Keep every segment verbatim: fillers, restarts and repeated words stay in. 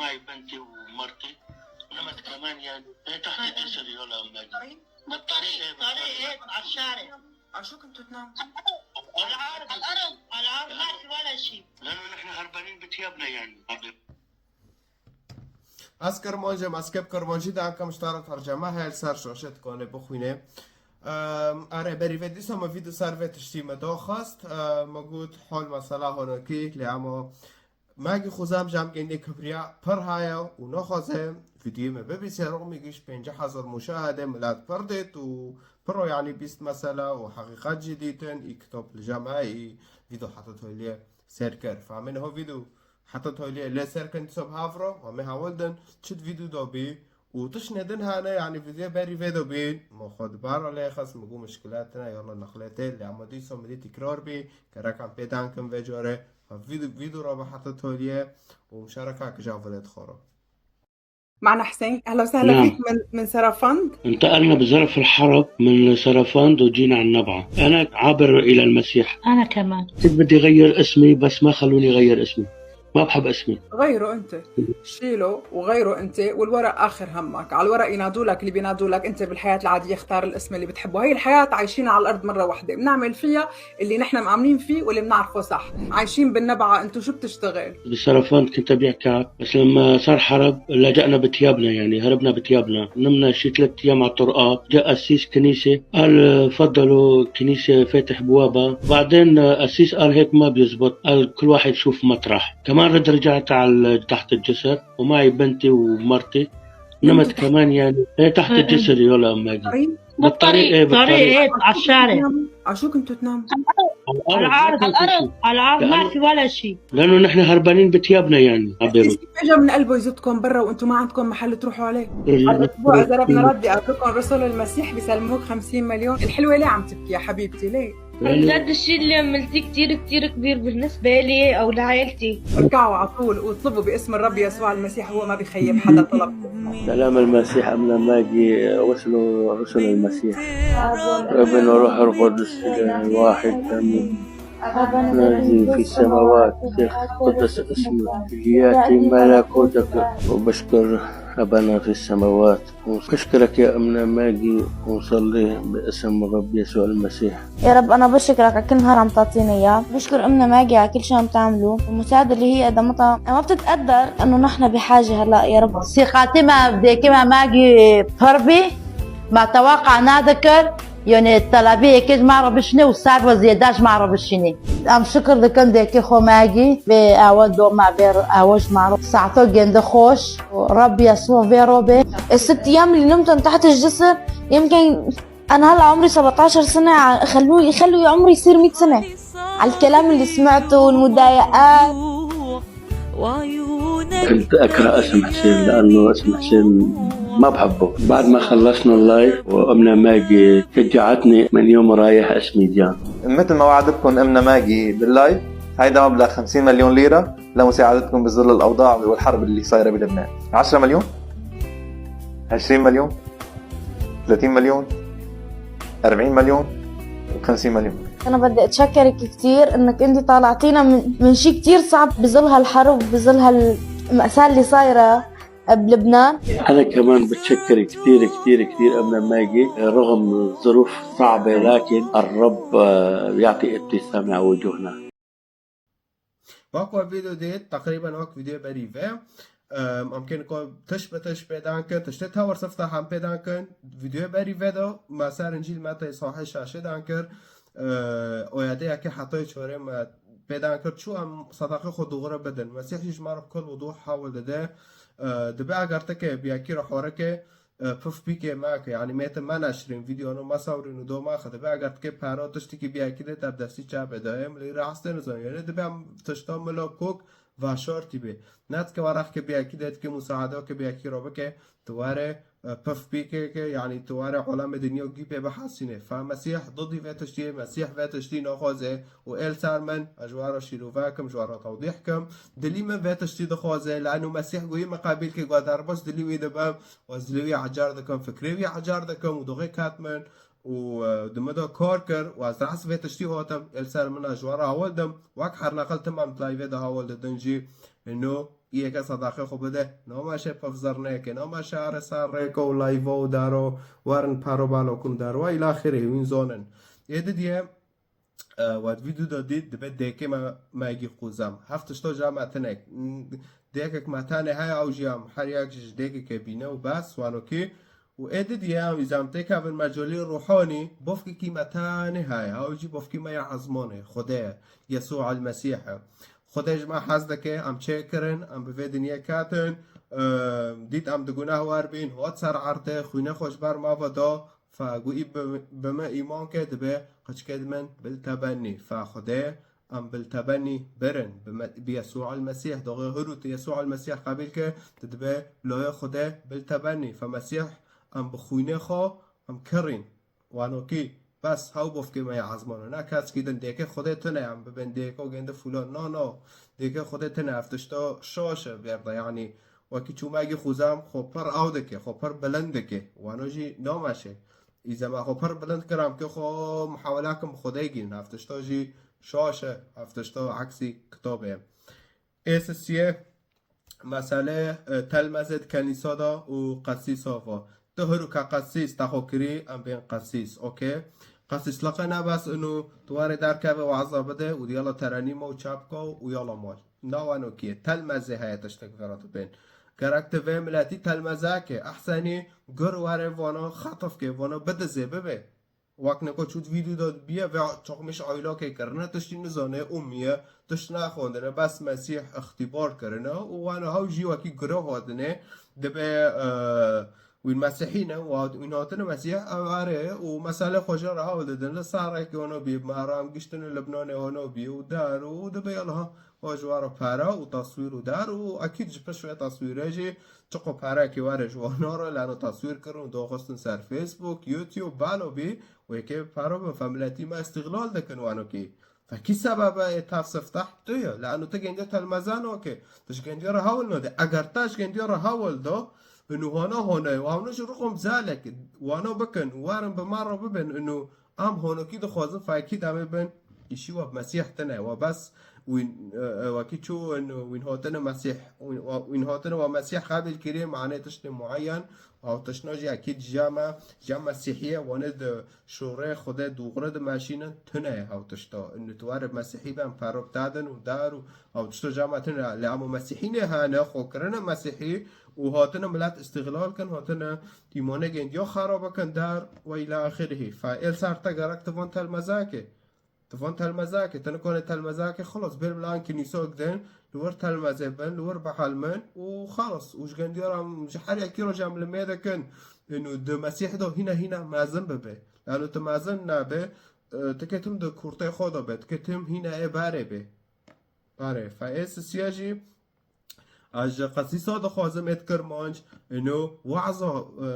هاي بنتي ومرتي، نمت كمان يعني، هي تحت الجسر يا ولا أم باقي. بالطريق، طريق هيك على الشارع. شو كنتوا تناموا؟ على الأرض، على الأرض، على الأرض، ما في ولا شيء. لأنه نحن هربانين بثيابنا يعني. Ez Kirmancî, ez kep Kirmancî de em kem ji te re terceme heye li ser şaşê dikanê bixwîne. Em, erê, berî vê dîsa me vîdeo ser vê tiştî me daxwest. Em, me got hol mesela honokî, lê ema Magî Xuzam ji em gêndê kibriya pir heye û naxwaze vîdyoyê me bibîse, rixmî giş pêncî hezar muşahede, milet pir dêt û pir o, yanî bîst mesela û heqîqet jî dîtin, î kitap li cem heye, î vîdeo heta toliyê ser kir. Fehmên ho vîdeo heta toliyê lê ser kin dîsa bi hev re, wa me hewil din çi vîdeo da bî û tiştê din hene, yanî vîdeo berî vê de bîn, ma xwe di ber re lê xist, min got mişkile tine, yalla nexletê, lê ema dîsa min dî tîkrar bî, gerek em pê dan kin vê carê, ha vîdeo, vîdeo re bi heta toliyê û muşareka ki ja vilêt xwe re. معنا حسين، أهلا وسهلا نعم. فيك من، من سرفند. انتقلنا بظرف الحرب من سرفند وجينا على النبعة. أنا عابر إلى المسيح. أنا كمان. كنت بدي أغير اسمي، بس ما خلوني أغير اسمي. ما بحب اسمي. غيره أنت. شيله وغيره أنت، والورق آخر همك. على الورق ينادوا لك اللي بينادوا لك، أنت بالحياة العادية اختار الاسم اللي بتحبه. هي الحياة عايشينها على الأرض مرة واحدة، بنعمل فيها اللي نحن مآمنين فيه واللي بنعرفه صح. عايشين بالنبعة. أنتوا شو بتشتغل؟ بالسرفان كنت أبيع كعك، بس لما صار حرب لجأنا بثيابنا، يعني هربنا بثيابنا، نمنا شي ثلاث أيام على الطرقات. جاء قسيس كنيسة قال: "فضلوا، كنيسة فاتح بوابة". بعدين قسيس قال: "هيك ما بيزبط"، قال: "كل واحد يشوف مطرح". كمان رد رجعت على ال-، تحت الجسر، ومعي بنتي ومرتي. نمت كمان يعني، هي تحت الجسر يا ولا أم ماجد. بالطريق، إيه، طريق، بالطريق. إيه، على الشارع. على شو كنتوا تناموا؟ على الأرض، على الأرض، ما كان في شيء. على الأرض، ما في ولا شيء. لأنه نحن هربانين بثيابنا يعني، على بيروت. إجا من قلبه يزتكم برا وأنتوا ما عندكم محل تروحوا عليه. بعد أسبوع إذا ربنا رد يقابلكم رسل المسيح بيسلموك خمسين مليون. الحلوة ليه عم تبكي يا حبيبتي، ليه؟ عن جد الشي اللي عملتيه كتير، كتير كبير بالنسبة لي أو لعائلتي. اركعوا على طول واطلبوا باسم الرب يسوع المسيح، هو ما بيخيب حدا طلب. سلام المسيح، أمنا ماجي، وصلوا رسل المسيح. ابن وروح القدس، إله واحد، آمين. الذي في السماوات، تقدس اسمك، ليأتي ملكوتك. وبشكر أبانا في السماوات. ونشكرك يا أمنا ماجي، ونصلي باسم الرب يسوع المسيح. يا رب، أنا بشكرك على كل نهار عم تعطيني إياه. بشكر أمنا ماجي على كل شي عم تعمله، والمساعدة اللي هي قدمتها ما بتتقدر، إنه نحن بحاجة هلأ. يا رب، ثقتي ما بدي كما ماجي تربي، ما توقع نادكر، يعني الطلبية كل مرة بشني وصار وزياداش مرة بشني. Em şikir dikin dêkê xwe Magî vê ewe doma vê ewe ji me re saeto gêndi xweş. Rabbi Yesû vê robê. الست أيام اللي نمتن تحت الجسر، يمكن أنا هلأ عمري سبعتاشر سنة، خلوه، خلوا عمري يصير مية سنة على الكلام اللي سمعته والمضايقات. كنت أكره اسم حسين لأنه اسم حسين ما بحبه. بعد ما خلصنا اللايف وأمنا ماجي شجعتني، من يوم رايح اسمي جان. مثل ما وعدتكم أمنا ماجي باللايف، هيدا مبلغ خمسين مليون ليرة لمساعدتكم بظل الأوضاع والحرب اللي صايرة بلبنان. عشرة مليون، عشرين مليون، ثلاثين مليون، أربعين مليون، وخمسين مليون. أنا بدي أتشكرك كتير إنك أنت طالعتينا من، من شي كتير صعب بظل هالحرب، بظل هالمأساة اللي صايرة بلبنان. أنا كمان بتشكر كتير، كتير، كتير أمنا ماجي، رغم ظروف صعبة، لكن الرب، آه، يعطي ابتسامة على وجوهنا. Wek we vîdeo dît, teqrîben wek vîdeo berî ve. Em, em kên ku tiş bi tiş pê dan kin, tiştê tewir sifte hem pê dan kin. Vîdeo berî ve de me ser Încîl Metayê sahê şaşê dan kir. E, oyadeyeke hetayê çorê me pê dan kir. Çû em sedaqê xwe dûgre bidin. Mesîh jî ji me re bi kul wudûh hewil dide. E, dibe eger ti ke bi yekî re xwarike, e, pif pîkê me ke, yanî mêtin me neşirîn, vîdyono me sewrîn û do me xwe dibe, eger dikê pera tiştekî biyekî dê te bi destî çepê de, em lê rastê nizan, yanî dibe em tişta milo kok veşartî bê. Ne dike we rexke biyekî dê dike musaade ke biyekî ro bike, tu were, e, pif pîkê ke, yanî tu were olamê dinya gî pê bihesînê. Fe Mesîh didî vê tiştiyê, Mesîh vê tiştî naxwaze û êl ser min, ez ji we re şîrove kim, ji we re tewdîh kim. Dilî min vê tiştî dixwaze, lano Mesîh goyî min qebîl ke, ku derbas dilî wî dibim. Ez dilê wî ecar dikim, fikrê wî ecar dikim û doxê ket min û, e, di min de kar kir û ez rast vê tiştî hatim, êl ser min e ji we re hewil dim. Wek her neqil tim em di layvê de hewil didin jî, no Yeke sadaqê xwe bide, namaşe pevzerneke, namaşe are ser rêko û layvo û daro, werin paro balo kun daro, ila xirê wîn zonin. Ê didiye, e, wat vîdyo da dît, dibe dêkê me, me gî qûzam. Heft tişto ja me tinek. Dêkek me tane heye, ew jî em her yek ji dêkeke bîne û bes, wano kî. Û ê didiye em îzam têkevin mecolî ruhanî, bofkekî me tane heye, ew jî bofkî me ya ezmanê, Xwedê ye, Yesû el Mesîh e. Xwedê ji me hez dike, em çêkirin, em bi vê dinyê ketin, e, dît em di guneh wer bîn, hat ser erdê, xwînê xwe ji ber me ve da, fe gu î bi, bi me îman ke dibe, qeçkê di min bil tebennî, fe Xwedê em bil tebennî birin, bi me, bi Yesû el Mesîh, doxê hur û tu Yesû el Mesîh qebîl ke, tu dibe loyê Xwedê bil tebennî, fe Mesîh em bi xwînê xwe em kirîn. Wano kî, bes hew bofkê me ya ezmano. Ne kes kî din dêkê Xwedê tune em bibin dêko gêndi fulan. No, no. Dêkê Xwedê tune, ev tişto şaş e bêrde, yanî wekî çûmegî xuzam xwe pir ew dike, xwe pir bilind dike. Wano jî nameşe. Îzema xwe pir bilind kiram ki xwe muhawela kim Xwedê gîn. Ev tişto jî şaş e. Ev tişto eksî kitabê ye. Ê sisiye mesele, e, telmezê di kenîsa de û qesîsa va. Tu hiru ke qesîs te xwe kirî, em bên qesîs. Okey. Qesîsliqe ne bes inu tu warê derkeve waza bide û yala terenîma û çapka û yala mal. Na wano kiye. Telmezê heye tiştek vera tu bên. Gerek tu vê miletî telmezeke. Ehsenî gur warê vana xatif ke, vana bidizê bibe. Wek neko çût vîdyo de biye ve çokmiş aylakê kirine, tiştî nizane, ummiye, tişt naxwendine, bes Mesîh îxtîbar kirine û wana hew jî wekî gure hatine, dibe, e, wîn Mesîhî ne, wa wîn hatine Mesîh, ew are û mesele xwe jê re hewl didin, li sarekê wana bî, meram giştine Libnanê wana bî û dar û dibe yalha, wa ji wara pere û taswîr û dar û ekîd ji pişt wê taswîre jî çiqo perekê were ji wana re, lano taswîr kirin û doxistin ser Facebook, YouTube, balo bî, Wê kê paro bin, fe miletî me îstîxlal dikin wano kî. Fe kî sebebe ê tev sifteh tu ye. Lano tu gendiya telmezan o kê. Tu ji gendiya re hewil nade. Eger te ji gendiya re hewil da, inu hona hona ye. Hewna ji ruxum zalek. Wano bikin. Werin bi me re bibin. Inu em honokî dixwazin. Fe kî demê bin. Îşî we Mesîh tine. We bes wîn, e, e, wekî çû inu wîn hotine Mesîh. Wîn, wîn hotine we Mesîh qebîl kiriye. Manê tiştê muayyen. Ew tiştna jî ekîd ji me, ji Mesîhiye wane di şûrê Xwedê dûgre dimeşînin, tune ye ew tişta. Inu tu were Mesîhî ben, perok dadin û dar û ew tişta ji me tune ye. Lê emo Mesîhînê hene, xwe kirine Mesîhî û hatine milet îstîxlal kin, hatine îmanê gendiya xera bikin dar we îla axirihî. Fe êl ser te gerek tu van telmezake. Tu van telmezakê, te nikane telmezakê, xilas, bêr milan kinîsa gidin, li wir telmezê bin, li wir bihelmin û xilas. Û ji gendiya re em ji her yekî re jî em li mêde kin. Inu di Mesîh de hîne hîne mezin bibe. Lano tu mezin nabe, e, tu ketim di kurtê xwe de be, tu ketim hîne ê berê be. Are, fe ê sisiya jî, Ez ji qesîsa dixwazim êt Kirmanc, ino waza, e,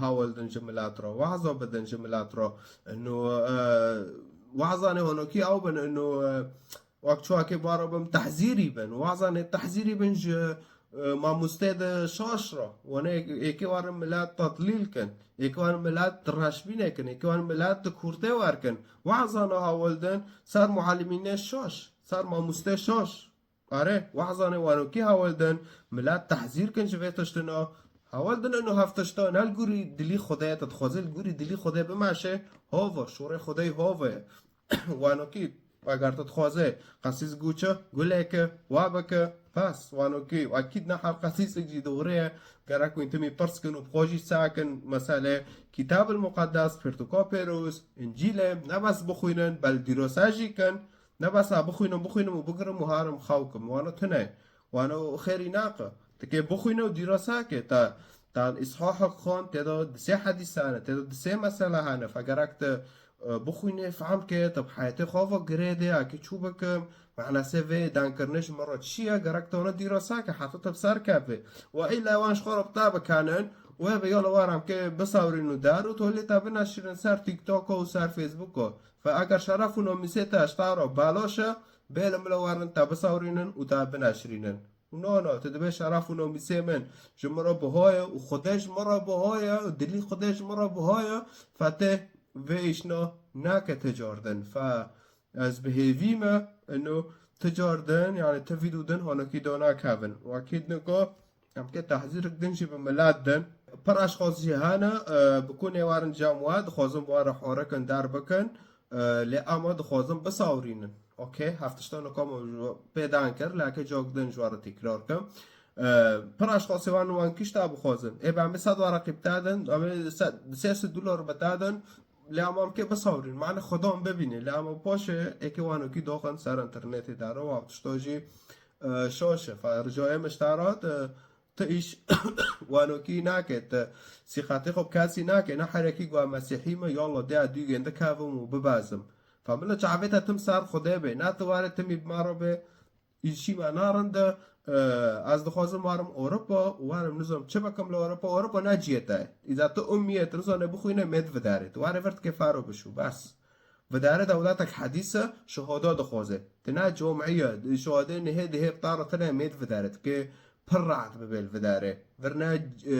hawildin ji milet re, waza bidin ji milet re. Ino, e, wazanê honokî ew bin, ino, e, wek çuwakê bara bim, tehzîrî bin. Wazanê tehzîrî bin ji, e, mamostê de şaş re. Wane êkê warin milet tatlîl kin, êkê warin milet reşbîne kin, êkê warin milet di kurtê wer kin. Wazana hawildin ser muallimînê şaş, ser mamostê şaş. Are, wahzanê wanokî hawil din, milet tehzîr kin ji vê tiştina. Hawil din ino hev tişta, ne li gurî dilî Xwedê ye, tu dixwazî li gurî dilî Xwedê bimeşe, hov e, şûrê Xwedê hov e. Wanokî, eger tu dixwazê, qesîs gûçe, guleke, wa bike, bes, wanokî, ekîd ne her qesîsek jî dûrê ye, gerek wîn timî pirs kin û bi xwe jî sakin, mesele, Kitab el Muqeddes, Pirtûka Pêroz, Încîlê, ne bes bixwînin, bel dîrosa jî kin, Ne besa bixwînim, bixwînim û bigirim û harim xew kim. Wano tune. Wano xêrî naqe. Tikê bixwîne û dîrasa ke. Te, te îshahek xwend, tê de di sê hedîs hene, tê de di sê mesele hene. Fe gerek te, e, bixwîne, fehm ke, te bi heyetê xwe ve girê de, ya ke çû bikim, manasê vê dankirinê ji min re çi ye, gerek te wana dîrasa ke, heta te bi ser keve. Wa îlla wan ji xwe re bi te bikanin, wê bi yola waram ke bisawrîn û dar û tolê te bineşirin ser TikTok û ser Facebook. Fe eger şeref û nomîsê te ji te re baloş e, bê li min re werin te bisawrînin û te bineşirînin. No, no, tu dibê şeref û nomîsê min ji min re biha ye û Xwedê ji min re biha ye û dilî Xwedê ji min re biha ye, fe tê vê îşna nake tê cardin. Fe ez bi hêvî me, ino Ti car din, yani ti vîdyo din hanokî do nakevin. Wekî din ku em ke tehzîrik din jî bi milet din. Pir eşxas jî hene, e, bi ku nêwarin cem we, dixwazin bi we re hore kin, der bikin. E, lê ama dixwazin bisawrînin. Okey, heftişta nikam pêdan kir, lê ke cak din ji we re tîkrar kim. E, pir eşxasê wan wan kişta bixwazin. Ê, em sed wara qîp te din, em sê sed dolar bi te din, lê ama em ke bisawrîn. Mane xwedan bibîne, lê ama paşê ê ke wanokî doxin ser internetê dere û heftişta jî, e, şaş e. Fa ricayê min ji te re, tu, tu îş wanokî nake, tu sîqetê xwe bi kesî nake, ne herekî gua mesîhî me, yalla dê dûgên dikevim û bibezim. Fa min li çavê te tim ser Xwedê bê, ne tu ware timî bi me re bê, îşî me narin de, e, ez dixwazim warim Ewropa û warim nizam çi bikim li Ewropa. Ewropa ne ciyê te ye. Îza tu ummî ye, tu nizane bixwîne, mêd vidare. Tu ware vir dikê faro bişû, bes. Vidare dewletek hedîse, şuhada dixwaze. Tu ne cumî ye, şuhadê nihê dihê bi tara tine mêd vidare. Dikê pir rahat bibe li vidare. Vir ne, e,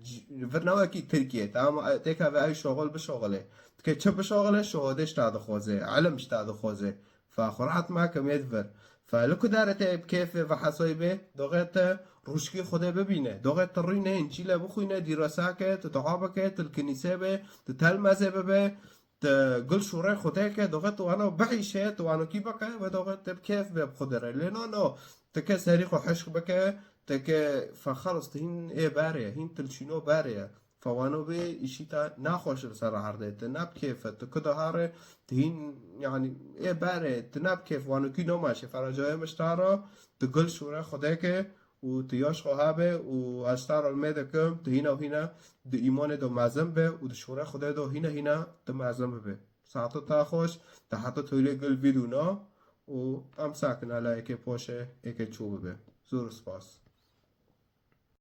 c-, vir ne wekî Tirkiye. Tamam, e, têka ve ew şoxil bişoxile. Dikê çi bişoxile, şuhadê ji te dixwaze. Ilim ji te dixwaze. Fa xwe rehet make mêd vir. Fa li ku dare te bi kêfê ve hesayî bê, doxê te rûşkî Xwedê bibîne. Doxê te rûnê Încîle bixwîne, dîrosake, tu dua bike, tu li kinîsê bê, tu telmezê bibe, tu gul şûrê Xwedê ke, doxê tu wano biîşe, tu wanokî bike, ve doxê te bi kêf bê bi Xwedê re. Lê no, no, tu ke serî xwe hişk bike, tu ke fa xelas tu hîn ê berê, hîn tu li çîno berê ye. Fa wano bê îşî te naxweş li ser erdê, tu ne bi kêf e, tu ku dihare, tu hîn, yani, ê berê, tu ne bi kêf, wanokî noma şê, fa ricayê min ji te re, tu gul şûre Xwedê ke û tu yaş xwe habe û ez ji te re umê dikim, tu hîna û hîna di îmanê de mezin be û di şûre Xwedê de hîna hîna tu mezin bibe. Saeto te xweş, te heta tolê gul vîdyo na û em sakin ala êkê poşe, êkê çû bibe. Zor spas.